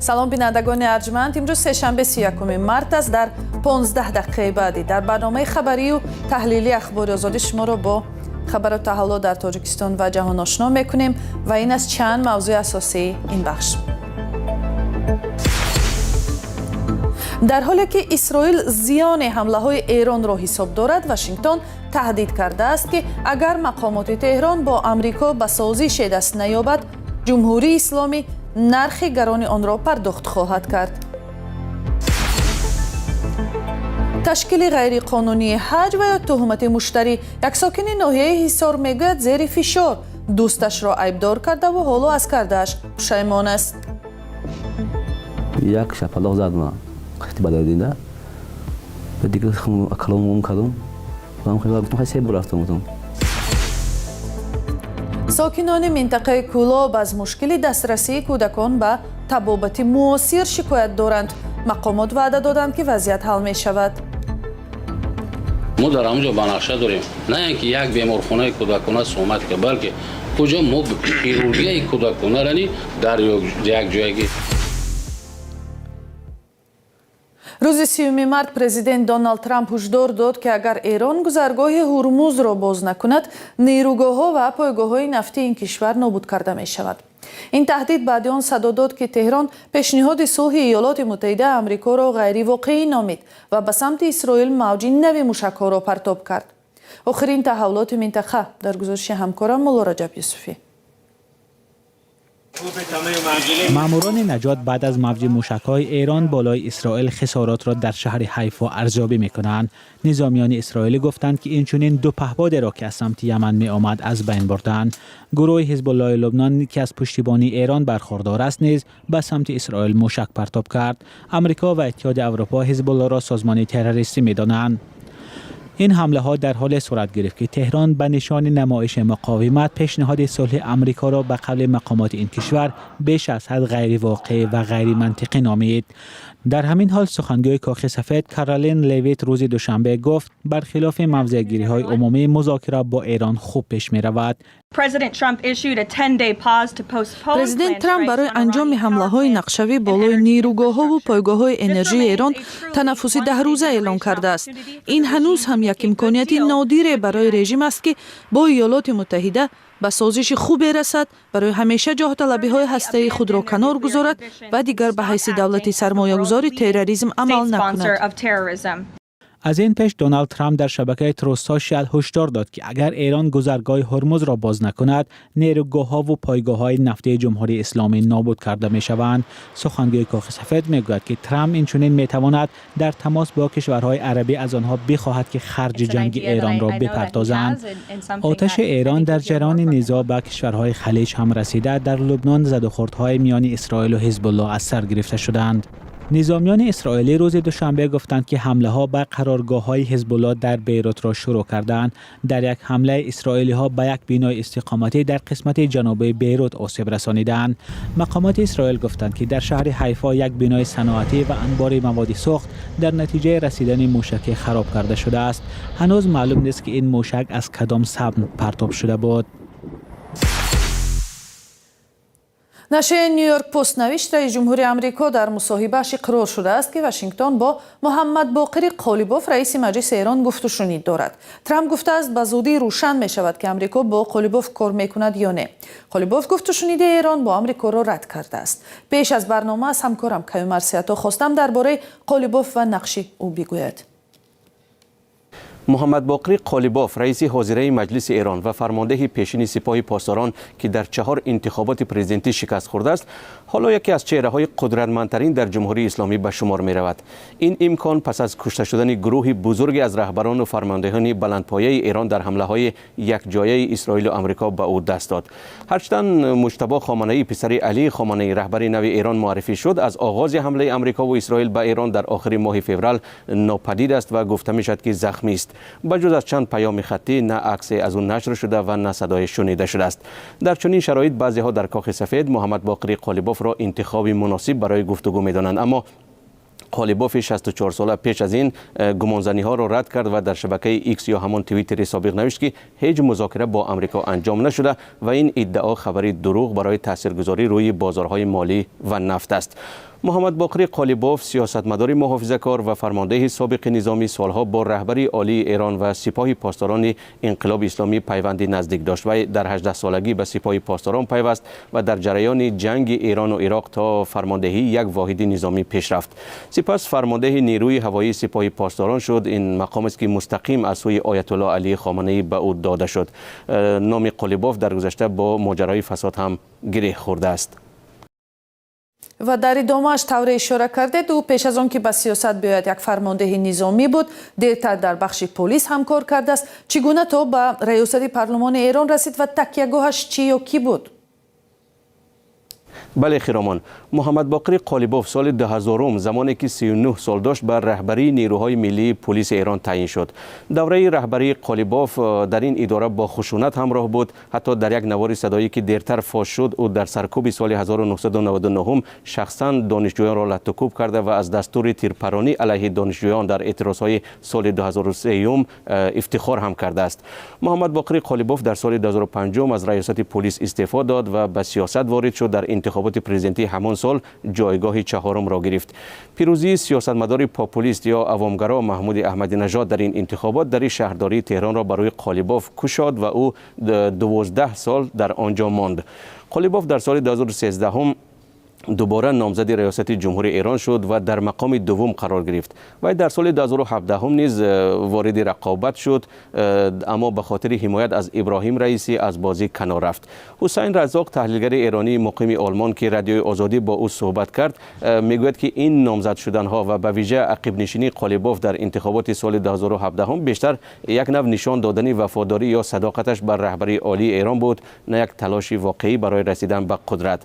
Салом, бинандагони арҷманд. Имрӯз сешанбе, 31 март аст. Дар 15 дақиқаи баъдӣ дар барномаи хабарию таҳлили Ахбори Озодӣ шуморо бо хабару таҳаввулот дар Тоҷикистон ва ҷаҳон ошно мекунем ва ин аз чанд мавзӯи асосии ин бахш. Дар ҳоле ки Исроил зиёни ҳамлаҳои Эронро ҳисоб дорад, Вашингтон таҳдид кардааст, ки агар мақомоти Теҳрон бо Амрико ба созише даст наёбад, Ҷумҳурии Исломӣ нархи гарони онро пардохт хоҳад кард. Ташкили ғайриқонунии ҳаҷ ва ё туҳмати муштарӣ. Як сокини ноҳияи Ҳисор мегӯяд, зери фишор дӯсташро айбдор кардаву ҳоло аз кардааш пушаймон аст. Як шапалоқ зад ма қити бададида, дигар калом кардум, гуфтам, се бор рафтам, гуфтам. Сокинони минтақаи Кӯлоб аз мушкили дастрасии кӯдакон ба табобати муосир шикоят доранд. Мақомот ваъда доданд, ки вазъият ҳал мешавад. Мо дар ҳамон ҷо ба нақша дорем, на ин ки як беморхонаи кӯдакона сомат ка, балки куҷо мо хирургияи кӯдаконарани дар як ҷоягӣ. Рӯзи 30 март президент Доналд Трамп ҳушдор дод, ки агар Эрон гузаргоҳи Ҳурмузро боз накунад, нерӯгоҳҳо ва пойгоҳҳои нафтии ин кишвар нобуд карда мешавад. Ин таҳдид баъди он садо дод, ки Теҳрон пешниҳоди сулҳи Иёлоти Муттаҳидаи Амрикоро ғайривоқеӣ номид ва ба самти Исроил мавҷи нави мушакҳоро партоб кард. Охирин таҳаввулоти минтақа дар гузориши ҳамкорам Мулло Раҷаб Юсуфӣ. Маъмурони наҷот баъд аз мавҷи мушакҳои Эрон болои Исроил хисоротро дар шаҳри Ҳайфо арзёбӣ мекунанд. Низомиёни исроилӣ гуфтанд, ки инчунин ду паҳбодеро, ки аз самти Яман меомад, аз байн бурданд. Гурӯҳи Ҳизбуллоҳи Лубнон, ки аз пуштибонии Эрон бархурдор аст, низ ба самти Исроил мушак партоб кард. Амрико ва Иттиҳоди Аврупо Ҳизбуллоҳро созмони террористӣ медонанд. Ин ҳамлаҳо дар ҳоле сурат гирифт, ки Теҳрон ба нишони намоиши муқовимат пешниҳоди сулҳи Амрикоро ба қавли мақомоти ин кишвар беш аз ҳад ғайривоқеӣ ва ғайримантиқӣ номид. Дар ҳамин ҳол сухангӯи Кохи Сафед Каролин Левит рӯзи душанбе гуфт, бархилофи мавзеъгириҳои умумӣ, музокира бо Эрон хуб пеш меравад. Президент Трамп барои анҷоми ҳамлаҳои нақшавӣ болои нерӯгоҳҳову пойгоҳҳои энержии Эрон танаффуси 10-рӯза эълон кардааст. Ин ҳанӯз ҳам як имконияти нодире барои режим аст, ки бо Иёлоти Муттаҳида ба созиши хубе расад, барои ҳамеша ҷоҳталабиҳои ҳастаии худро канор гузорад ва дигар ба ҳайси давлати сармоягузори терроризм амал накунад. Аз ин пеш Доналд Трамп дар шабакаи Truth Social ҳушдор дод, ки агар Эрон гузаргоҳи Ҳурмузро боз накунад, нерӯгоҳҳову пойгоҳҳои нафтии Ҷумҳурии Исломӣ нобуд карда мешаванд. Сухангӯи Кохи Сафед мегӯяд, ки Трамп инчунин метавонад дар тамос бо кишварҳои арабӣ аз онҳо бихоҳад, ки харҷи ҷанги Эронро бипардозанд. Оташи Эрон дар ҷараёни низоъ ба кишварҳои Халиҷ ҳам расида. Дар Лубнон задухӯрдҳои миёни Исроилу Ҳизбуллоҳ аз сар гирифта шуданд. Низомиёни исроилӣ рӯзи душанбе гуфтанд, ки ҳамлаҳо ба қароргоҳҳои Ҳизбуллоҳ дар Бейрутро шурӯъ карданд. Дар як ҳамлаи исроилиҳо ба як бинои истиқоматӣ дар қисмати ҷанубии Бейрут осеб расониданд. Мақомоти Исроил гуфтанд, ки дар шаҳри Ҳайфо як бинои саноатӣ ва анбори маводи сӯхт дар натиҷаи расидани мушакӣ хароб карда шудааст. Ҳанӯз маълум нест, ки ин мушак аз кадом самт партоб шуда буд. Нашрияи Нью-Йорк Пост навишт, раис ҷумҳури Амрико дар мусоҳибааш иқрор шудааст, ки Вашингтон бо Муҳаммад Боқири Қолибоф, раиси Маҷлиси Эрон, гуфтушунид дорад. Трамп гуфтааст, ба зудӣ рӯшан мешавад, ки Амрико бо Қолибоф кор мекунад ё не. Қолибоф гуфтушуниди Эрон бо Амрикоро рад кардааст. Пеш аз барнома аз ҳамкорам Каюмар Сиято хостам дар бораи Қолибоф ва нақши ӯ бигӯяд. Муҳаммад Боқири Қолибоф, раиси ҳозираи Маҷлиси Эрон ва фармондеҳи пешини Сипоҳи Посдорон, ки дар чаҳор интихоботи президентӣ шикаст хӯрдааст, ҳоло яке аз чеҳраҳои қудратмандтарин дар Ҷумҳурии Исломӣ ба шумор меравад. Ин имкон пас аз кушта шудани гурӯҳи бузурге аз раҳбарону фармондеҳони баландпояи Эрон дар ҳамлаҳои якҷояи Исроилу Амрико ба ӯ даст дод. Ҳарчанд Муҷтабо Хоманаӣ, писари Алӣ Хоманаӣ, раҳбари нави Эрон муаррифӣ шуд, аз оғози ҳамлаи Амрикову Исроил ба Эрон дар охири моҳи феврал нопадид аст ва гуфта мешавад, ки захмист. Ба ҷуз аз чанд паёми хаттӣ, на аксе аз ӯ нашр шуда ва на садое шунида шудааст. Дар чунин шароит баъзеҳо дар Кохи Сафед Муҳаммад Боқири Қолибофро интихоби муносиб барои гуфтугӯ медонанд. Аммо Қолибофи 64сола пеш аз ин гумонзаниҳоро рад кард ва дар шабакаи Икс ё ҳамон Твиттери собиқ навишт, ки ҳеҷ музокира бо Амрико анҷом нашуда ва ин иддао хабари дурӯғ барои таъсиргузорӣ рӯи бозорҳои молӣ ва нафт аст. Муҳаммад Боқири Қолибоф, сиёсатмадори муҳофизакор ва фармондеҳи собиқи низомӣ, солҳо бо раҳбари олии Эрон ва Сипоҳи Посдорони Инқилоби Исломӣ пайванди наздик дошт. Вай дар 18 солагӣ ба Сипоҳи Посдорон пайваст ва дар ҷараёни ҷанги Эрону Ироқ то фармондеҳии як воҳиди низомӣ пеш рафт. Сипас фармондеҳи нерӯи ҳавоии Сипоҳи Посдорон шуд. Ин мақом аст, ки мустақим аз сӯи Оятуллоҳ Алӣ Хоманаӣ ба ӯ дода шуд. Номи Қолибоф дар гузашта бо моҷарои фасод ҳам гиреҳ хӯрдааст. Ва дар идомааш, тавре ишора кардед, ӯ пеш аз он ки ба сиёсат биёяд, як фармондеҳи низомӣ буд, дертар дар бахши полис ҳам кор кардааст. Чӣ гуна то ба раёсати парлумони Эрон расид ва такягоҳаш чӣ ё кӣ буд? Бале, Хиромон. Муҳаммад Боқири Қолибоф соли 2000, замоне ки 39 сол дошт, ба раҳбарии нерӯҳои миллии полиси Эрон таъин шуд. Давраи раҳбарии Қолибоф дар ин идора бо хушунат ҳамроҳ буд. Ҳатто дар як навори садоӣ, ки дертар фош шуд, ӯ дар саркӯби соли 1999 шахсан донишҷӯёнро латтукӯб карда ва аз дастури тирпаронӣ алайҳи донишҷӯён дар эътирозҳои соли 2003 ифтихор ҳам кардааст. Муҳаммад Боқири Қолибоф дар соли 2005 аз раёсати полис истеъфо дод ва ба сиёсат ворид шуд. Дар интихоботи президентии ҳамон сол ҷойгоҳи чаҳорумро гирифт. Пирӯзии сиёсатмадори популист ё авомгаро Маҳмуди Аҳмадинажод дар ин интихобот дари шаҳрдории Теҳронро барои Қолибоф кушод ва ӯ 12 сол дар он ҷо монд. Қолибоф дар соли 2013 дубора номзади раёсати ҷумҳурии Эрон шуд ва дар мақоми дуввум қарор гирифт. Вай дар соли 2017 низ вориди рақобат шуд, аммо ба хотири ҳимоят аз Иброҳим Раисӣ аз бозӣ канор рафт. Ҳусайн Разоқ, таҳлилгари эронии муқими Олмон, ки Радиои Озодӣ бо ӯ суҳбат кард, мегӯяд, ки ин номзад шуданҳо ва ба вижа ақибнишинии Қолибоф дар интихоботи соли 2017 бештар як нав нишон додани вафодорӣ ё садоқаташ бар раҳбарии олии Эрон буд, на як талоши воқеӣ барои расидан ба қудрат.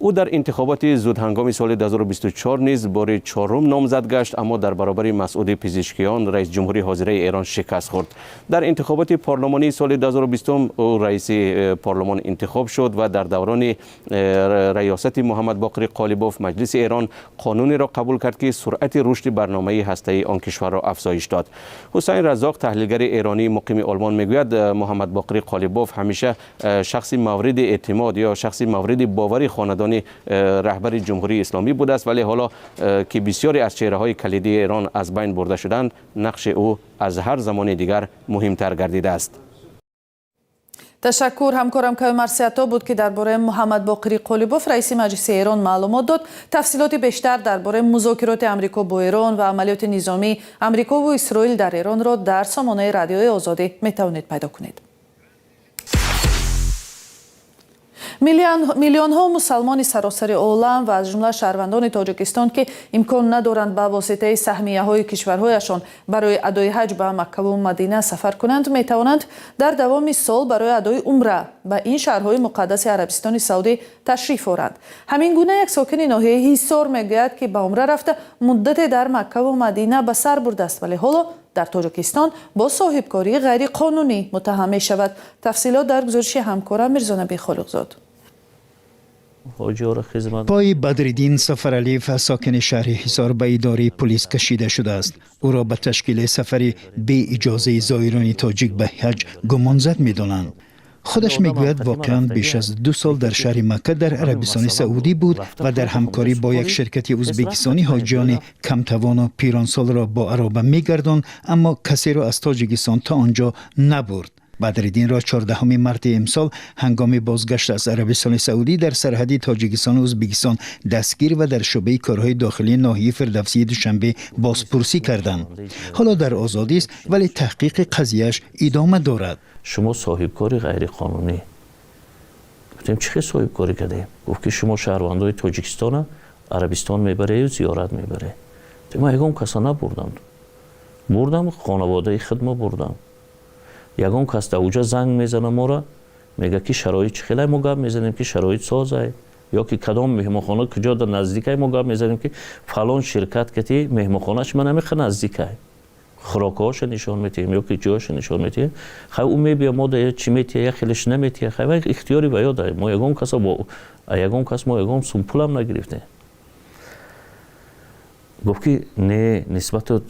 Ӯ дар интихоботи зудҳангоми соли 2024 низ бори чорум номзад гашт, аммо дар баробари Масъуди Пизишкиён, раис ҷумҳури ҳозираи Эрон, шикаст хӯрд. Дар интихоботи парлумонии соли 2020 ӯ раиси парлумон интихоб шуд ва дар даврони раёсати Муҳаммад Боқири Қолибоф Маҷлиси Эрон қонунеро қабул кард, ки суръати рушди барномаи ҳастаии он кишварро афзоиш дод. Ҳусайн Разоқ, таҳлилгари эронии муқими Олмон, мегӯяд, Муҳаммад Боқири Қолибоф ҳамеша шахси мавриди эътимод ё шахси мавриди бовари хонадони раҳбари Ҷумҳурии Исломӣ будааст, вале ҳоло ки бисёре аз чеҳраҳои калидии Эрон аз байн бурда шуданд, нақши ӯ аз ҳар замони дигар муҳимтар гардидааст. Ташаккур. Ҳамкорам Кави Марсиато буд, ки дар бораи Муҳаммад Боқири Қолибоф, раиси Маҷлиси Эрон, маълумот дод. Тафсилоти бештар дар бораи музокироти Амрико бо Эрон ва амалиёти низомии Амрикову Исроил дар Эронро дар сомонаи Радиои Озодӣ метавонед пайдо кунед. Миллионҳо мусалмони саросари олам ва аз ҷумла шаҳрвандони Тоҷикистон, ки имкон надоранд ба воситаи саҳмияҳои кишварҳояшон барои адои ҳаҷ ба Маккаву Мадина сафар кунанд, метавонанд дар давоми сол барои адои умра ба ин шаҳрҳои муқаддаси Арабистони Саудӣ ташриф оранд. Ҳамин гуна як сокини ноҳияи Ҳисор мегӯяд, ки ба умра рафта, муддате дар Маккаву Мадина ба сар бурдааст, вале ҳоло дар Тоҷикистон бо соҳибкории ғайриқонунӣ муттаҳам мешавад. Тафсилот дар гузориши ҳамкорам Мирзонаби Холиқзод. Пои Бадриддин Сафаралиев, сокини шаҳри Ҳисор, ба идораи пулис кашида шудааст. Ӯро ба ташкили сафари беиҷозаи зоирони тоҷик ба ҳаҷ гумонзад медонанд. Худаш мегӯяд, воқеан беш аз 2 сол дар шаҳри Макка дар Арабистони Саудӣ буд ва дар ҳамкорӣ бо як ширкати ӯзбекистонӣ ҳоҷиёни камтавону пиронсолро бо ароба мегардонд, аммо касеро аз Тоҷикистон то он ҷо набурд. Бадриддинро 14 марти имсол ҳангоми бозгашт аз Арабистони Саудӣ дар сарҳади Тоҷикистону Ӯзбекистон дастгир ва дар шӯъбаи корҳои дохилии ноҳияи Фирдавсии Душанбе бозпурсӣ карданд. Ҳоло дар озодист, вале таҳқиқи қазияш идома дорад. Шумо соҳибкори ғайриқонунӣ. Гуфтем, чӣ хел соҳибкорӣ кардем? Гуфт, ки шумо шаҳрвандои Тоҷикистона Арабистон мебарею зиёрат мебаре. Ман ягон каса набурдам, бурдам хонаводаи худмо бурдам. Ягон кас дар уҷа занг мезана, мора мега, ки шароит чӣ хелай, мо гап мезанем, ки шароит созай, ё ки кадом меҳмонхона куҷо дар наздикай, мо гап мезанем, ки фалон ширкат кати меҳмонхонааш ман ҳамиқа наздикай, хӯрокҳоша нишон метиҳем ё ки ҷояша нишон метиҳем. Хай, ӯ мебия, мо да чӣ метиҳа, як хелеш наметиҳа. Хай, вай ихтиёри ва ёда. Мо ягон каса бо ягон кас мо ягон сум пулам нагирифтем. Гуфт, ки не, нисбату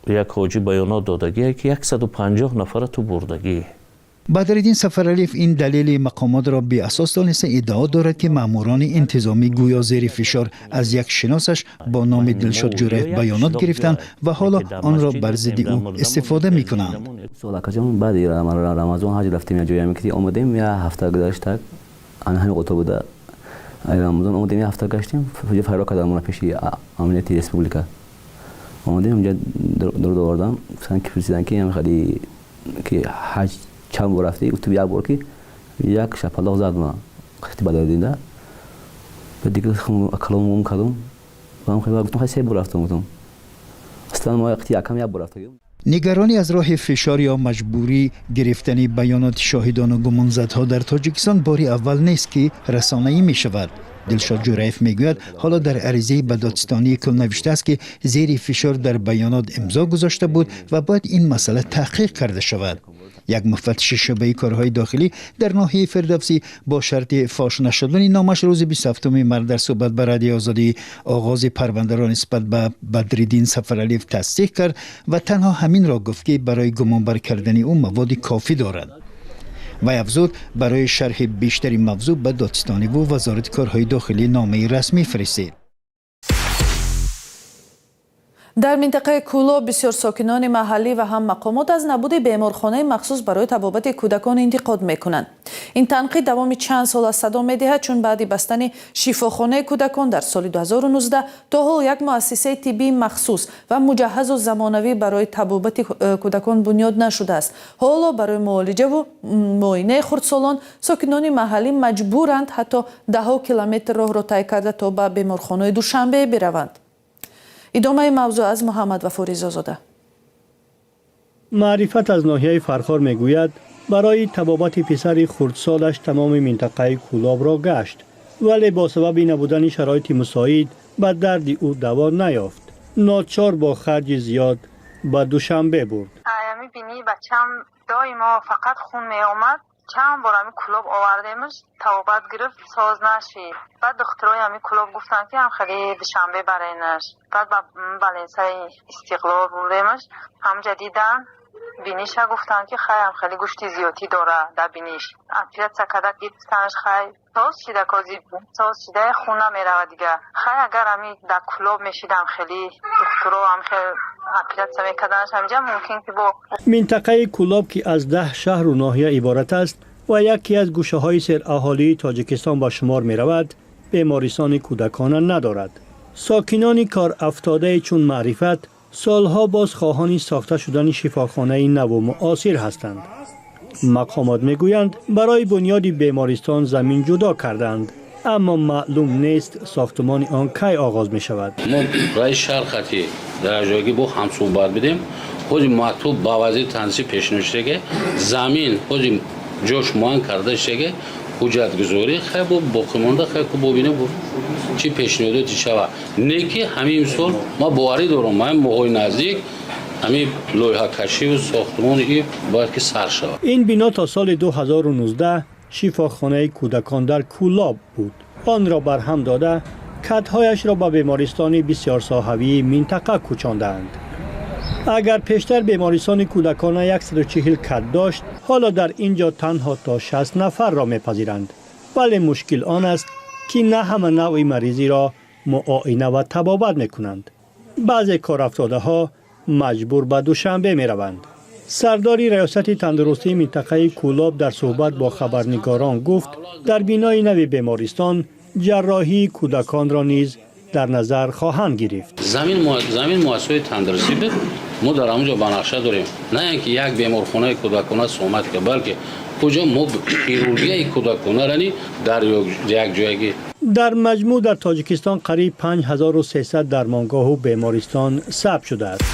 як ҳоҷӣ баёнот додагие, ки 150 нафара ту бурдагӣ. Бадриддин Сафаралиев ин далели мақомотро беасос дониста, иддао дорад, ки маъмурони интизомӣ гӯё зери фишор аз як шиносаш бо номи Дилшод Ҷураев баёнот гирифтанд ва ҳоло онро бар зидди ӯ истифода мекунанд. Акаҷон, баъди Рамазон ҳаҷ рафтем, як ҷояме ки омадем, як ҳафта гузашта, ҳамин қото буда. Рамазон омадем, як ҳафта гаштем, фарор кардам мона пеши амнияти республика. Омадем, онҷа дуруд овардам, гуфтанд ки, пурсиданд, ки ҳамихади ки ҳаҷ чанд бор рафтӣ? Гуфтам, як бор, ки як шапалоқ зад ма қисти Бадариддинда. Баъд дига калом гум кардум, гуфтам, хай, се бор рафтам. Гуфтам, аслан мо якам як бор рафтагим. Нигаронӣ аз роҳи фишор ё маҷбурӣ гирифтани баёноти шоҳидону гумонзадҳо дар Тоҷикистон бори аввал нест, ки расонаӣ мешавад. Дилшод Ҷураев мегӯяд, ҳоло дар аризаи ба додситонии кул навиштааст, ки зери фишор дар баёнот имзо гузошта буд ва бояд ин масъала таҳқиқ карда шавад. Як муфаттиши шӯъбаи корҳои дохилӣ дар ноҳияи Фирдавсӣ бо шарти фош нашудани номаш рӯзи 27 март дар суҳбат ба Радиои Озодӣ оғози парвандаро нисбат ба Бадриддин Сафаралиев тасдиқ кард ва танҳо ҳаминро гуфт, ки барои гумонбар кардани ӯ маводи кофӣ дорад. Вай афзуд, барои шарҳи бештари мавзӯъ ба додситониву Вазорати корҳои дохилӣ номаи расмӣ фиристед. Дар минтақаи Кӯлоб бисёр сокинони маҳаллӣ ва ҳам мақомот аз набуди беморхонаи махсус барои табобати кӯдакон интиқод мекунанд. Ин танқид давоми чанд сол аст садо медиҳад, чун баъди бастани шифохонаи кӯдакон дар соли 2019 то ҳол як муассисаи тиббии махсус ва муҷаҳҳазу замонавӣ барои табобати кӯдакон бунёд нашудааст. Ҳоло барои муолиҷаву муоинаи хурдсолон сокинони маҳаллӣ маҷбуранд ҳатто даҳҳо километр роҳро тай карда то ба беморхонаи Душанбе бираванд. Идомаи мавзӯъ аз Муҳаммад Вафури Ризозода. Маърифат аз ноҳияи Фархор мегӯяд, барои табобати писари хурдсолаш тамоми минтақаи Кӯлобро гашт, вале бо сабаби набудани шароити мусоид ба дарди ӯ даво наёфт. Ночор бо харҷи зиёд ба Душанбе бурд. Ами бинии бачам доимо фақат хун меомад. Чанд бор ами Кӯлоб овардемаш, табобат гирифт, соз нашид. Баъд духтурои ами Кӯлоб гуфтанд, ки ам хеле Душанбе баренаш. Баъд ба балнисаи Истиқлол бурдемаш. Ҳамҷа дидан биниша, гуфтанд, ки хай, ам хеле гӯшти зиёдтӣ дора дар биниш. Оператсия карда гирифтанаш, хай, соз шида, кози соз шида, хун намеравад дига. Хай, агар ами дар Кӯлоб мешидам, хеле духтуро ам хел оператсия мекарданаш ҳамҷа, мумкин ки бо Минтақаи Кӯлоб, ки аз 10 шаҳру ноҳия иборат аст ва яке аз гӯшаҳои сераҳолии Тоҷикистон ба шумор меравад, бемористони кӯдакона надорад. Сокинони корафтодае чун Маърифат солҳо боз хоҳони сохта шудани шифохонаи наву муосир ҳастанд. Мақомот мегӯянд, барои бунёди бемористон замин ҷудо карданд, аммо маълум нест, сохтумони он кай оғоз мешавад. Мо раиси шаҳр хати дар ҷойгӣ бо ҳамсӯҳбат бидем. Ҳози мактуб ба вазири тандурустӣ пешниҳод шудаге, замин ҳози ҷош муайян карда шудаге, ҳуҷҷатгузорӣ хай бо боқимонда, хай ку бобинем, чӣ пешниҳодоти шава. Не ки ҳамин имсол ма боварӣ дорам, ҳамин моҳҳои наздик ҳамин лоиҳакашиву сохтумони и бояд ки сар шавад. Ин бино то соли 2019 шифохонаи кӯдакон дар Кӯлоб буд. Онро барҳам дода, катҳояшро ба бемористони бисёрсоҳавии минтақа кӯчондаанд. Агар пештар бемористони кӯдакона 140 кат дошт, ҳоло дар ин ҷо танҳо то 60 нафарро мепазиранд. Вале мушкил он аст, ки на ҳама навъи маризиро муоина ва табобат мекунанд. Баъзе корафтодаҳо маҷбур ба Душанбе мераванд. Сардори раёсати тандурустии минтақаи Кӯлоб дар суҳбат бо хабарнигорон гуфт, дар бинои нави бемористон ҷарроҳии кӯдаконро низ дар назар хоҳанд гирифт. Замин муассисаҳои тандурустӣ буд. Мо дар ҳамон ҷо ба нақша дорем, на ин ки як беморхонаи кӯдакона сомат ка, балки куҷо мо хирургияи кӯдаконарани дар як ҷойгӣ. Дар маҷмӯъ дар Тоҷикистон қариб 5300 дармонгоҳу бемористон сабт шудааст.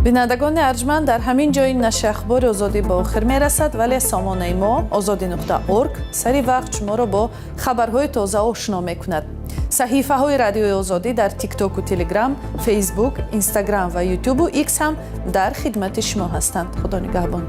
Бинандагони арҷманд, дар ҳамин ҷои нашри Ахбори Озодӣ ба охир мерасад, вале сомонаи мо озодӣ.org сари вақт шуморо бо хабарҳои тоза ошно мекунад. Саҳифаҳои Радиои Озодӣ дар Тиктоку Телеграм, Фейсбук, Инстаграм ва Ютубу Икс ҳам дар хидмати шумо ҳастанд. Худо нигаҳбон.